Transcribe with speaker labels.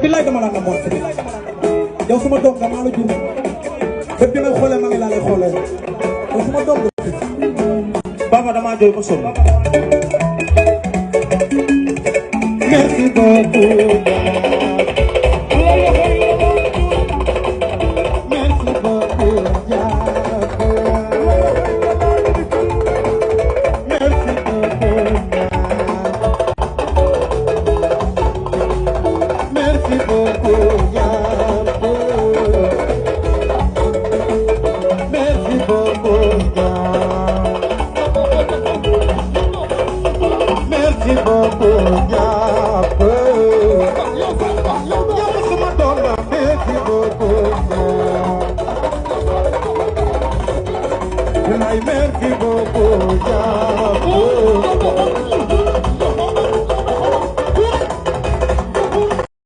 Speaker 1: billaay dama la namoon yow suma doom nga maa la jur bët bi nga xoolee ma ngi laa lay xoolee yow suma doom nga baba dama jooy ba sonn merci beaucoup
Speaker 2: Merci beaucoup,